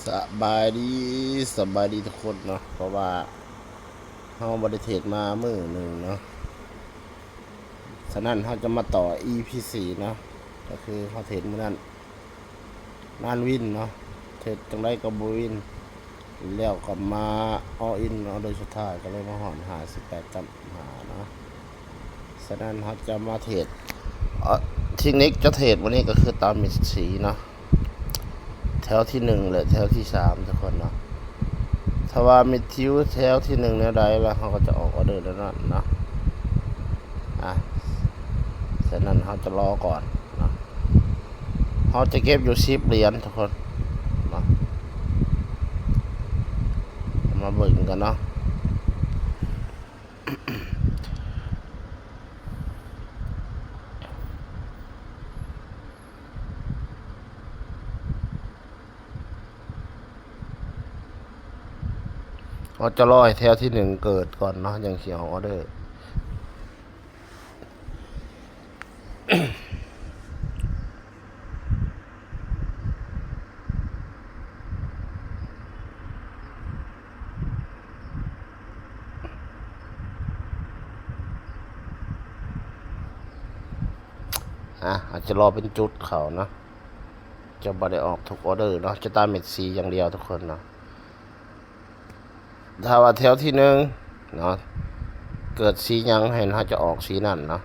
ສະບາຍດີ ສະບາຍດີທຸກຄົນເນາະ ເພາະວ່າເຮົາບໍ່ໄດ້ເທຣດມາມື້ໜຶ່ງເນາະ ສະນັ້ນເຮົາຈະມາຕໍ່ ອີ ພີ ສີ່ ເນາະ ກໍຄືເຮົາເທຣດມື້ນັ້ນ ນັ້ນວິນເນາະ ເທຣດຈັ່ງໃດກໍບໍ່ວິນ ແລ້ວກໍມາ all in ເອົາເດີສຸດທ້າຍ ກໍເລີຍມາຮອດຫ້າສິບແປດກັບຫ້າເນາະ. ສະນັ້ນເຮົາຈະມາເທຣດ ເອີ ເທັກນິກຈະເທຣດມື້ນີ້ກໍຄືຕາມເມັດສີເນາະ ແຖວທີໜຶ່ງ ແລະ ແຖວທີສາມ ທຸກຄົນເນາະ. ຖ້າວ່າເມັດທິວແຖວທີໜຶ່ງແນວໃດ ແລ້ວເຮົາກໍຈະອອກອອເດີແນວນັ້ນເນາະ. ອາ ສະນັ້ນເຮົາຈະລໍກ່ອນເນາະ. ເຮົາຈະເກັບຢູ່ສິບຫຼຽນທຸກຄົນເນາະ. ມາເບິ່ງກັນເນາະ. ເຮົາຈະລໍໃຫ້ແຖວທີໜຶ່ງເກີດກ່ອນເນາະ ຈັ່ງຊິອອກອອເດີ. ອາ ອາດຈະລໍເປັນຈຸດເຂົ້າເນາະ ຈະບໍ່ໄດ້ອອກທຸກອອເດີເນາະ ຈະຕາມເມັດສີຢ່າງດຽວທຸກຄົນເນາະ. ຖ້າວ່າແຖວທີໜຶ່ງເນາະ ເກີດສີຫຍັງ ໃຫ້ເຮົາຈະອອກສີນັ້ນເນາະ.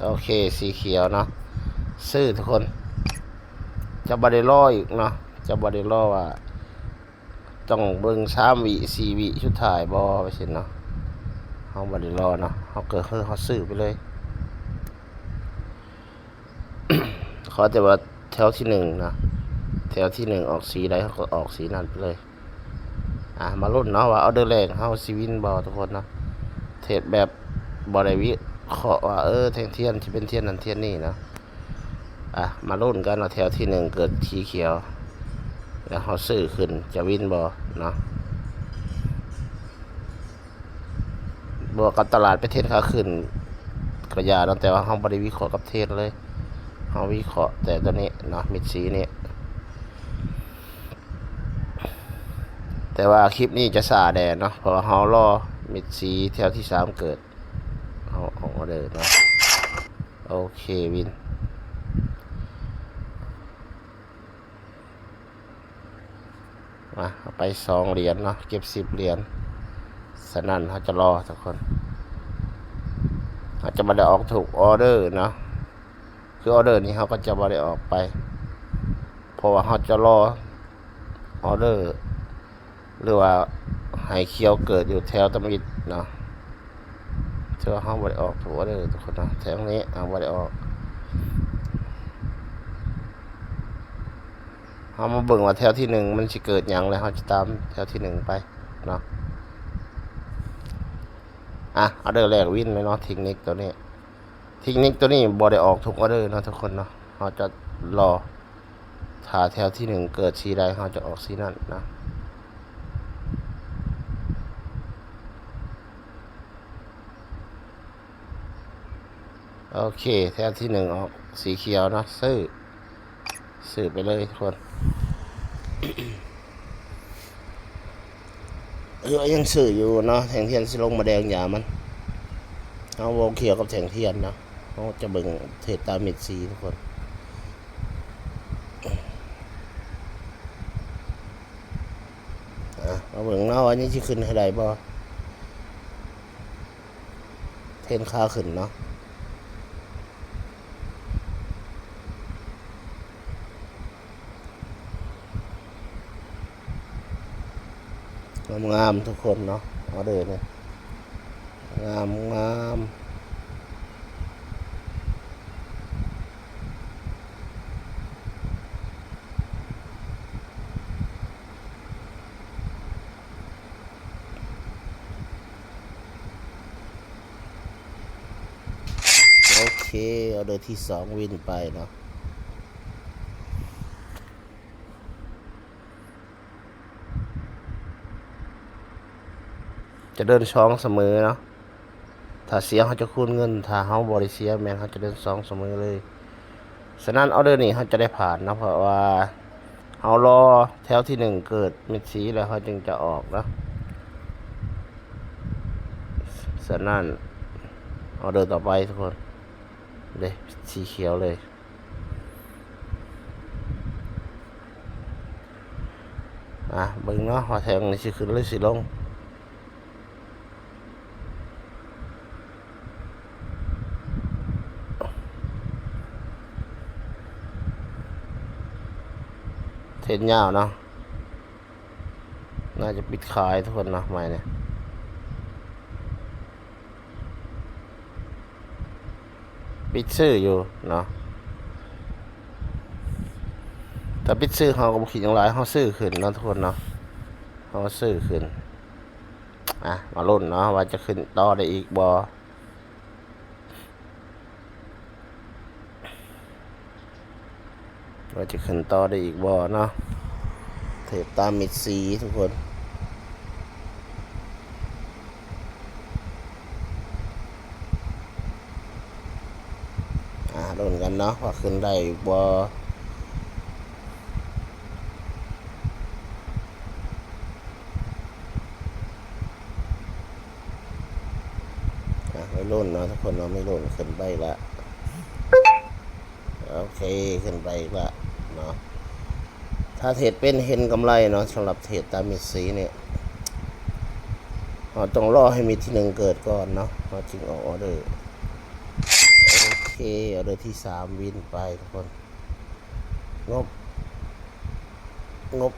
ໂອເຄ ສີຂຽວເນາະ ຊື້ທຸກຄົນ ຈະບໍ່ໄດ້ລໍອີກເນາະ ຈະບໍ່ໄດ້ລໍວ່າຕ້ອງເບິ່ງສາມວິ ສີ່ວິສຸດທ້າຍບໍ່ ວ່າຊັ້ນເນາະ. ເຮົາບໍ່ໄດ້ລໍເນາະ ເຮົາກໍຄືເຮົາຊື້ໄປເລີຍ. ຂໍແຕ່ວ່າແຖວທີໜຶ່ງນະ ແຖວທີໜຶ່ງອອກສີໃດ ເຮົາກໍອອກສີນັ້ນໄປເລີຍ. ອາ ມາລຸ້ນເນາະວ່າອອເດີແລກເຮົາຊິວິນບໍ່ທຸກຄົນເນາະ. ເທຣດແບບບໍ່ໄດ້ວິເຄາະວ່າ ເອີ ແທ່ງທຽນຊິເປັນທຽນນັ້ນທຽນນີ້ເນາະ. ອາ ມາລຸ້ນກັນວ່າແຖວທີໜຶ່ງເກີດສີຂຽວ ແລ້ວເຮົາຊື້ຂຶ້ນຈະວິນບໍ່ເນາະ. ບວກກັບຕະຫຼາດໄປເທຣດຂາຂຶ້ນກໍຢ່າເນາະ ແຕ່ວ່າເຮົາບໍ່ໄດ້ວິເຄາະກັບເທຣດເລີຍ ເຮົາວິເຄາະແຕ່ຕົວນີ້ເນາະ ເມັດສີນີ້. ແຕ່ວ່າຄລິບນີ້ຈະຊ້າແດ່ເນາະ ເພາະວ່າເຮົາລໍເມັດສີແຖວທີສາມເກີດ ເຮົາອອກອອເດີເນາະ. ໂອເຄ ວິນ. ມາ ເອົາໄປສອງຫຼຽນເນາະ ເກັບສິບຫຼຽນ. ສະນັ້ນເຮົາຈະລໍທຸກຄົນ ເຮົາຈະບໍ່ໄດ້ອອກທຸກອອເດີເນາະ ຄືອອເດີນີ້ເຮົາກໍຈະບໍ່ໄດ້ອອກໄປ ເພາະວ່າເຮົາຈະລໍອອເດີ ຫຼືວ່າໃຫ້ຂຽວເກີດຢູ່ແຖວທຳອິດເນາະ. ຖືວ່າເຮົາບໍ່ໄດ້ອອກທຸກອອເດີທຸກຄົນເນາະ ແຖວນີ້ເຮົາບໍ່ໄດ້ອອກ. ເຮົາມາເບິ່ງວ່າແຖວທີໜຶ່ງມັນຊິເກີດຫຍັງ ແລ້ວເຮົາຈະຕາມແຖວທີໜຶ່ງໄປເນາະ. ອາ ອອເດີແລກວິນເລີຍເນາະ ເທັກນິກຕົວນີ້ ເທັກນິກຕົວນີ້ບໍ່ໄດ້ອອກທຸກອອເດີເນາະທຸກຄົນເນາະ. ເຮົາຈະລໍ ຖ້າແຖວທີໜຶ່ງເກີດສີໃດ ເຮົາຈະອອກສີນັ້ນນະ. ໂອເຄ ແຖວທີໜຶ່ງອອກສີຂຽວເນາະ ຊື້ ຊື້ໄປເລີຍທຸກຄົນ. ເອີ ຍັງຊື້ຢູ່ເນາະ ແທ່ງທຽນຊິລົງມາແດງຢາມັນ. ເຮົາບໍ່ກ່ຽວກັບແທ່ງທຽນເນາະ ເຮົາຈະເບິ່ງເທຣດຕາມເມັດສີທຸກຄົນ. ອາ ມາເບິ່ງເນາະວ່າຍັງຊິຂຶ້ນໃຫ້ໄດ້ບໍ່. ເທຣນຂາຂຶ້ນເນາະ ງາມໆ ທຸກຄົນເນາະ ອອເດີນີ້ ງາມໆ. ໂອເຄ ອອເດີທີສອງວິນໄປເນາະ ຈະເດີນສອງສະເໝີເນາະ. ຖ້າເສຍເຮົາຈະຄູນເງິນ ຖ້າເຮົາບໍ່ໄດ້ເສຍແມ່ນເຮົາຈະເດີນສອງສະເໝີເລີຍ. ສະນັ້ນອອເດີນີ້ເຮົາຈະໄດ້ຜ່ານເນາະ ເພາະວ່າເຮົາລໍແຖວທີໜຶ່ງເກີດເມັດສີແລ້ວເຮົາຈຶ່ງຈະອອກເນາະ. ສະນັ້ນອອເດີຕໍ່ໄປທຸກຄົນ ເດ້ ສີຂຽວເລີຍ. ອ່າ ເບິ່ງເນາະວ່າແທ່ງນີ້ຊິຂຶ້ນຫຼືຊິລົງ. ເທຣນຍາວເນາະ ໜ້າຈະປິດຂາຍທຸກຄົນເນາະ ໄມ້ນີ້ ປິດຊື້ຢູ່ເນາະ. ຖ້າປິດຊື້ເຮົາກໍບໍ່ຄິດຫຍັງຫຼາຍ ເຮົາຊື້ຂຶ້ນເນາະທຸກຄົນເນາະ ເຮົາຊື້ຂຶ້ນ. ອ່ະ ມາລຸ້ນເນາະວ່າຈະຂຶ້ນຕໍ່ໄດ້ອີກບໍ່ ວ່າຈະຂຶ້ນຕໍ່ໄດ້ອີກບໍ່ເນາະ. ເທຣດຕາມເມັດສີທຸກຄົນ. ອ່າ ລຸ້ນກັນເນາະວ່າຂຶ້ນໄດ້ຢູ່ບໍ່. ອ່າ ໄປລຸ້ນເນາະທຸກຄົນເນາະ ໄປລຸ້ນ ຂຶ້ນໄປລະ. ໂອເຄ ຂຶ້ນໄປອີກລະເນາະ. ຖ້າເທຣດເປັນເຫັນກຳໄລເນາະ ສຳລັບເທຣດຕາມເມັດສີນີ້ ເຮົາຕ້ອງລໍໃຫ້ເມັດທີໜຶ່ງເກີດກ່ອນເນາະ ເຮົາຈຶ່ງອອກອອເດີ. ໂອເຄ ອອເດີທີສາມວິນໄປທຸກຄົນ. ງົບ ງົບ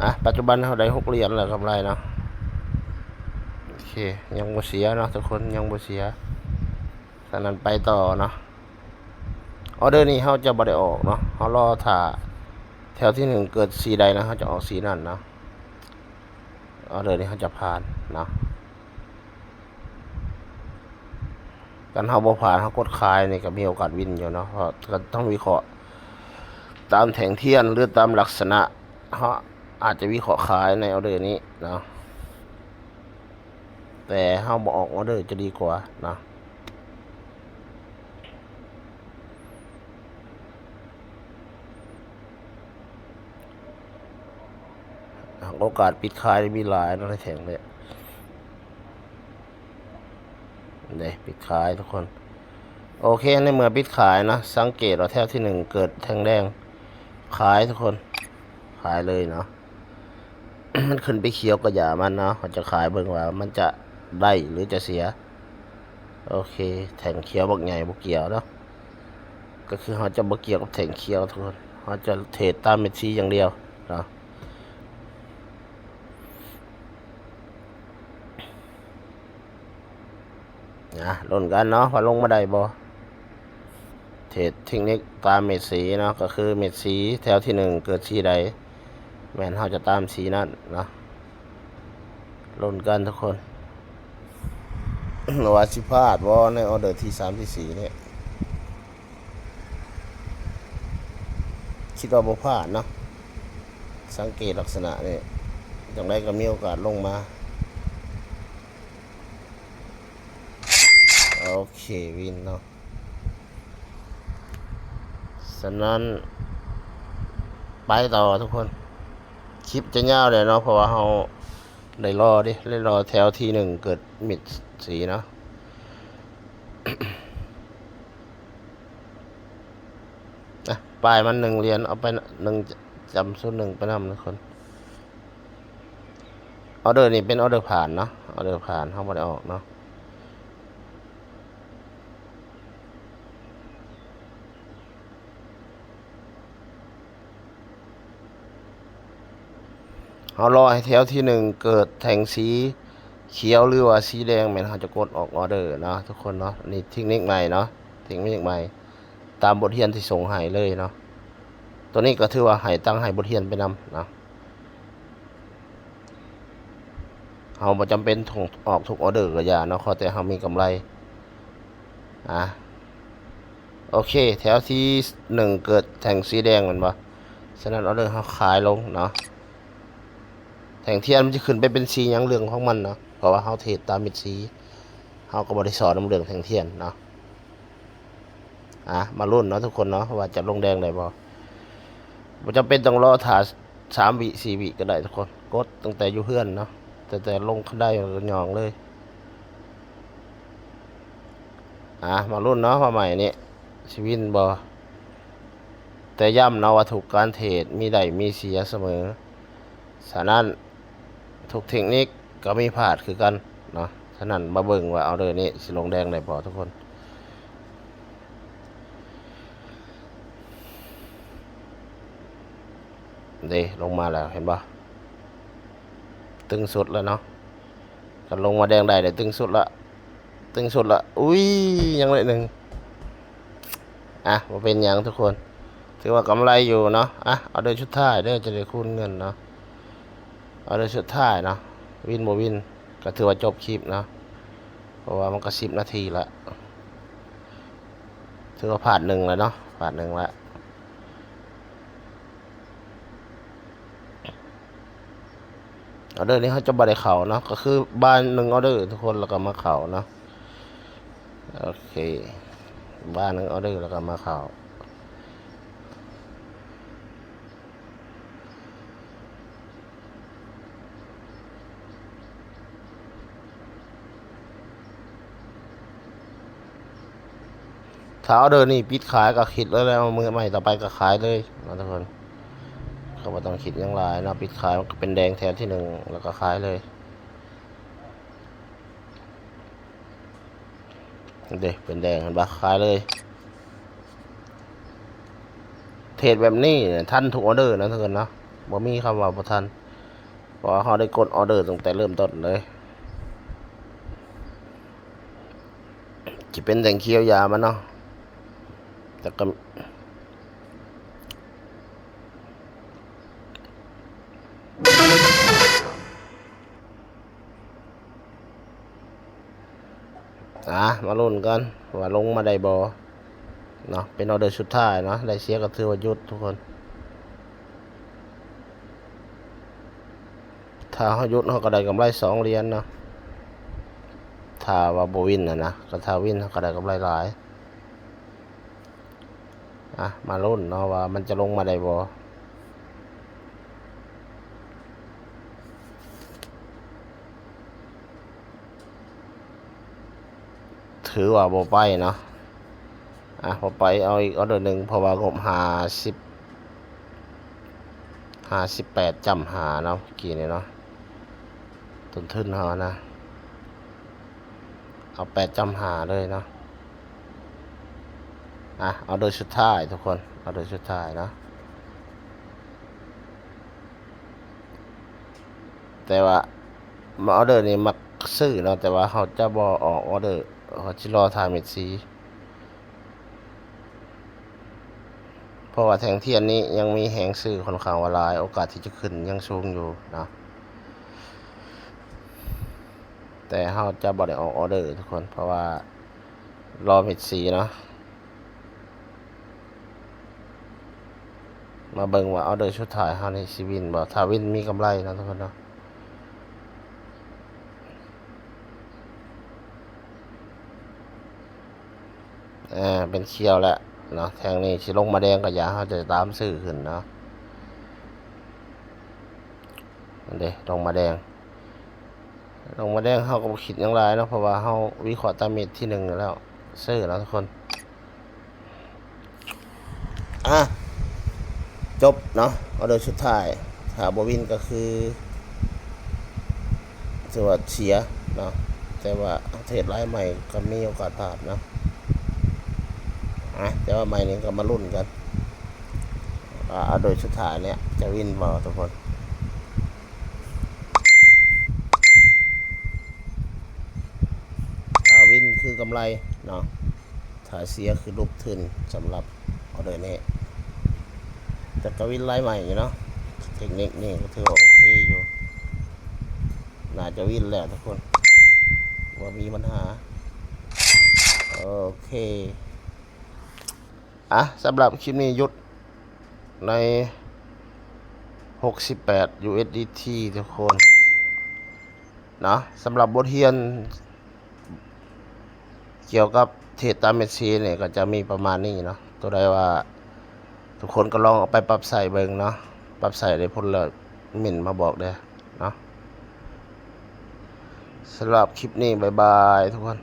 ອ່ະ ປັດຈຸບັນເຮົາໄດ້ຫົກຫຼຽນແລ້ວກຳໄລເນາະ. ໂອເຄ ຍັງບໍ່ເສຍເນາະທຸກຄົນ ຍັງບໍ່ເສຍ. ສະນັ້ນໄປຕໍ່ເນາະ. ອອເດີນີ້ເຮົາຈະບໍ່ໄດ້ອອກເນາະ ເຮົາລໍຖ້າແຖວທີໜຶ່ງເກີດສີໃດນະ ເຮົາຈະອອກສີນັ້ນເນາະ. ອອເດີນີ້ເຮົາຈະຜ່ານເນາະ. ຄັນເຮົາບໍ່ຜ່ານ ເຮົາກົດຂາຍນີ້ກໍມີໂອກາດວິນຢູ່ເນາະ ເພາະກໍຕ້ອງວິເຄາະຕາມແທ່ງທຽນ ຫຼືຕາມລັກສະນະ ເຮົາອາດຈະວິເຄາະຂາຍໃນອອເດີນີ້ເນາະ. ແຕ່ເຮົາບໍ່ອອກອອເດີຈະດີກວ່າເນາະ. ໂອກາດປິດຂາຍມີຫຼາຍເນາະ ໃນແທ່ງນີ້ ເດ້ ປິດຂາຍທຸກຄົນ. ໂອເຄ ໃນເມື່ອປິດຂາຍເນາະ ສັງເກດວ່າແຖວທີໜຶ່ງເກີດແທ່ງແດງ ຂາຍທຸກຄົນ ຂາຍເລີຍເນາະ. ມັນຂຶ້ນໄປຂຽວກໍຢ່າມັນເນາະ ເຮົາຈະຂາຍເບິ່ງວ່າມັນຈະໄດ້ຫຼືຈະເສຍ. ໂອເຄ ແທ່ງຂຽວບັກໃຫຍ່ບໍ່ກ່ຽວເນາະ ກໍຄືເຮົາຈະບໍ່ກ່ຽວກັບແທ່ງຂຽວທຸກຄົນ ເຮົາຈະເທຣດຕາມເມັດສີຢ່າງດຽວເນາະ. ອ່ະ ລຸ້ນກັນເນາະວ່າລົງມາໄດ້ບໍ່. ເທຣດເທັກນິກຕາມເມັດສີເນາະ ກໍຄືເມັດສີແຖວທີໜຶ່ງເກີດສີໃດ ແມ່ນເຮົາຈະຕາມສີນັ້ນເນາະ. ລຸ້ນກັນທຸກຄົນ ວ່າຊິພາດບໍ່ໃນອອເດີທີສາມ ທີສີ່ນີ້. ຄິດວ່າບໍ່ພາດເນາະ ສັງເກດລັກສະນະນີ້ ຈັ່ງໃດກໍມີໂອກາດລົງມາ. ໂອເຄ ວິນເນາະ. ສະນັ້ນໄປຕໍ່ທຸກຄົນ ຄລິບຈະຍາວແຫຼະເນາະ ເພາະວ່າເຮົາໄດ້ລໍເດ້ ໄດ້ລໍແຖວທີໜຶ່ງເກີດເມັດສີເນາະ. ອ່ະ ປາຍມັນໜຶ່ງຫຼຽນ ເອົາໄປໜຶ່ງ ຈຳສູນໜຶ່ງໄປນຳທຸກຄົນ. ອອເດີນີ້ເປັນອອເດີຜ່ານເນາະ ອອເດີຜ່ານ ເຮົາບໍ່ໄດ້ອອກເນາະ. ເຮົາລໍໃຫ້ແຖວທີໜຶ່ງເກີດແທ່ງສີຂຽວ ຫຼືວ່າສີແດງ ແມ່ນເຮົາຈະກົດອອກອອເດີເນາະທຸກຄົນເນາະ. ອັນນີ້ເທັກນິກໃໝ່ເນາະ ເທັກນິກໃໝ່ ຕາມບົດຮຽນທີ່ສົ່ງໃຫ້ເລີຍເນາະ. ໂຕນີ້ກໍຖືວ່າໃຫ້ຕັ້ງໃຫ້ບົດຮຽນໄປນຳເນາະ. ເຮົາບໍ່ຈຳເປັນຕ້ອງອອກທຸກອອເດີກໍຢ່າເນາະ ຂໍແຕ່ເຮົາມີກຳໄລ. ອ່າ ໂອເຄ ແຖວທີໜຶ່ງເກີດແທ່ງສີແດງແມ່ນບໍ່? ສະນັ້ນອອເດີເຮົາຂາຍລົງເນາະ. ແທ່ງທຽນມັນຈະຂຶ້ນໄປເປັນສີຫຍັງເລື່ອງຂອງມັນເນາະ ເພາະວ່າເຮົາເທຣດຕາມເມັດສີ ເຮົາກໍບໍ່ໄດ້ສອນນຳເລື່ອງແທ່ງທຽນເນາະ. ອ່ະ ມາລຸ້ນເນາະທຸກຄົນເນາະ ວ່າຈະລົງແດງໄດ້ບໍ່? ບໍ່ຈຳເປັນຕ້ອງລໍຖ້າສາມວິ ສີ່ວິກໍໄດ້ທຸກຄົນ. ກົດຕັ້ງແຕ່ຢູ່ເຮືອນເນາະ, ຕັ້ງແຕ່ລົງຄັນໄດກໍຍ່ອງເລີຍ. ອ່ະ ມາລຸ້ນເນາະ ວ່າໄມ້ນີ້ຊິວິນບໍ່? ແຕ່ຢ້ຳເນາະວ່າທຸກການເທຣດມີໄດ້ມີເສຍສະເໝີ. ສະນັ້ນ ທຸກເທັກນິກກໍມີພາດຄືກັນເນາະ. ສະນັ້ນມາເບິ່ງວ່າອໍເດີນີ້ຊິລົງແດງໄດ້ບໍ່ທຸກຄົນ. ເດ້ ລົງມາແລ້ວ ເຫັນບໍ່? ຕຶງສຸດແລ້ວເນາະ. ຄັນລົງມາແດງໄດ້ ໄດ້ຕຶງສຸດລະ. ຕຶງສຸດລະ. ອຸ້ຍ ຍັງໜ້ອຍໜຶ່ງ. ອ່ະ ບໍ່ເປັນຫຍັງທຸກຄົນ, ຖືວ່າກຳໄລຢູ່ເນາະ. ອ່ະ ອໍເດີສຸດທ້າຍເດີ ຈະໄດ້ຄູນເງິນເນາະ. ອໍເດີສຸດທ້າຍເນາະ, ວິນບໍ່ວິນ ກໍຖືວ່າຈົບຄລິບເນາະ, ເພາະວ່າມັນກໍສິບນາທີລະ. ຖືວ່າພາດໜຶ່ງແລ້ວເນາະ, ພາດໜຶ່ງລະ. ອໍເດີນີ້ເຮົາຈະບໍ່ໄດ້ເຂົ້າເນາະ, ກໍຄືບານໜຶ່ງອໍເດີທຸກຄົນ ແລ້ວກໍມາເຂົ້າເນາະ. ໂອເຄ ບານໜຶ່ງອໍເດີ ແລ້ວກໍມາເຂົ້າ. ຖ້າອໍເດີນີ້ປິດຂາຍກໍຄິດເລີຍແລ້ວ, ມື້ໃໝ່ຕໍ່ໄປກໍຂາຍເລີຍເນາະທຸກຄົນ. ກໍບໍ່ຕ້ອງຄິດຫຍັງຫຼາຍເນາະ, ປິດຂາຍມັນກໍເປັນແດງແຖວທີໜຶ່ງ ແລ້ວກໍຂາຍເລີຍ. ເດ້ ເປັນແດງ ເຫັນບໍ່? ຂາຍເລີຍ. ເທຣດແບບນີ້ທັນທຸກອໍເດີນະທຸກຄົນເນາະ, ບໍ່ມີຄຳວ່າບໍ່ທັນ. ເພາະວ່າເຮົາໄດ້ກົດອໍເດີຕັ້ງແຕ່ເລີ່ມຕົ້ນເລີຍ. ຈະເປັນແທ່ງຂຽວຢາມັນເນາະ, ແຕ່ກໍ ອ່າ ມາລຸ້ນກັນວ່າລົງມາໄດ້ບໍ່ເນາະ. ເປັນອໍເດີສຸດທ້າຍເນາະ, ໄດ້ເສຍກໍຖືວ່າຢຸດທຸກຄົນ. ຖ້າເຮົາຢຸດ ເຮົາກໍໄດ້ກຳໄລສອງຫຼຽນເນາະ, ຖ້າວ່າບໍ່ວິນນະນະ. ກໍຖ້າວິນ ເຮົາກໍໄດ້ກຳໄລຫຼາຍ. ອ່ະ ມາລຸ້ນເນາະວ່າມັນຈະລົງມາໄດ້ບໍ່. ຖືວ່າບໍ່ໄປເນາະ. ອ່ະ ບໍ່ໄປ, ເອົາອີກອໍເດີໜຶ່ງ ເພາະວ່າງົບຫ້າສິບ ຫ້າສິບແປດຈ້ຳຫ້າເນາະ ເມື່ອກີ້ນີ້ເນາະ, ຕົ້ນທຶນເຮົານະ. ເອົາແປດຈ້ຳຫ້າເລີຍເນາະ. ອ່ະ ອໍເດີສຸດທ້າຍທຸກຄົນ, ອໍເດີສຸດທ້າຍເນາະ. ແຕ່ວ່າມາ ອໍເດີນີ້ມັກຊື້ເນາະ, ແຕ່ວ່າເຮົາຈະບໍ່ອອກອໍເດີ, ເຮົາຊິລໍຖ້າເມັດສີ. ເພາະວ່າແທ່ງທຽນນີ້ຍັງມີແຮງຊື້ຂ້ອນຂ້າງວ່າຫຼາຍ, ໂອກາດທີ່ຈະຂຶ້ນຍັງສູງຢູ່ເນາະ. ແຕ່ເຮົາຈະບໍ່ໄດ້ອອກອໍເດີທຸກຄົນ, ເພາະວ່າລໍເມັດສີເນາະ. ມາເບິ່ງວ່າອໍເດີສຸດທ້າຍເຮົານີ້ຊິວິນບໍ່. ຖ້າວິນມີກຳໄລເນາະທຸກຄົນເນາະ. ອ່າ ເປັນຂຽວແລ້ວເນາະ, ແທ່ງນີ້ຊິລົງມາແດງກໍຢ່າ, ເຮົາຈະຕາມຊື້ຂຶ້ນເນາະ. ນັ້ນເດ້ ລົງມາແດງ, ລົງມາແດງເຮົາກໍບໍ່ຄິດຫຍັງຫຼາຍເນາະ, ເພາະວ່າເຮົາວິເຄາະຕາມເມັດທີໜຶ່ງແລ້ວ ຊື້ເນາະທຸກຄົນ. ອ່ະ ຈົບເນາະ, ອໍເດີສຸດທ້າຍ ຖ້າບໍ່ວິນກໍຄືຖືວ່າເສຍເນາະ, ແຕ່ວ່າເທຣດລາຍໃໝ່ກໍມີໂອກາດພາດເນາະ. ອ່ະ ແຕ່ວ່າໃໝ່ນີ້ກໍມາລຸ້ນກັນວ່າອໍເດີສຸດທ້າຍເນີ້ຍຈະວິນບໍ່ທຸກຄົນ. ຖ້າວິນຄືກຳໄລເນາະ, ຖ້າເສຍຄືຫຼຸບທຶນສຳລັບອໍເດີນີ້. ແຕ່ກໍວິນລາຍໃໝ່ຢູ່ເນາະ, ເທັກນິກນີ້ກໍຖືວ່າໂອເຄຢູ່, ໜ້າຈະວິນແລ້ວທຸກຄົນ, ບໍ່ມີບັນຫາ. ໂອເຄ ອ່ະ ສຳລັບຄລິບນີ້ຢຸດໃນຫົກສິບແປດ USDT ທຸກຄົນເນາະ. ສຳລັບບົດຮຽນກ່ຽວກັບ ເທສຕາມແມດຊີນີ້ກໍຈະມີປະມານນີ້ເນາະ. ຕົວໃດວ່າທຸກຄົນກໍລອງເອົາໄປປັບໃຊ້ເບິ່ງເນາະ, ປັບໃຊ້ໄດ້ຜົນແລ້ວເມັ້ນມາບອກເດີ້ເນາະ. ສຳລັບຄລິບນີ້ ບາຍບາຍທຸກຄົນ.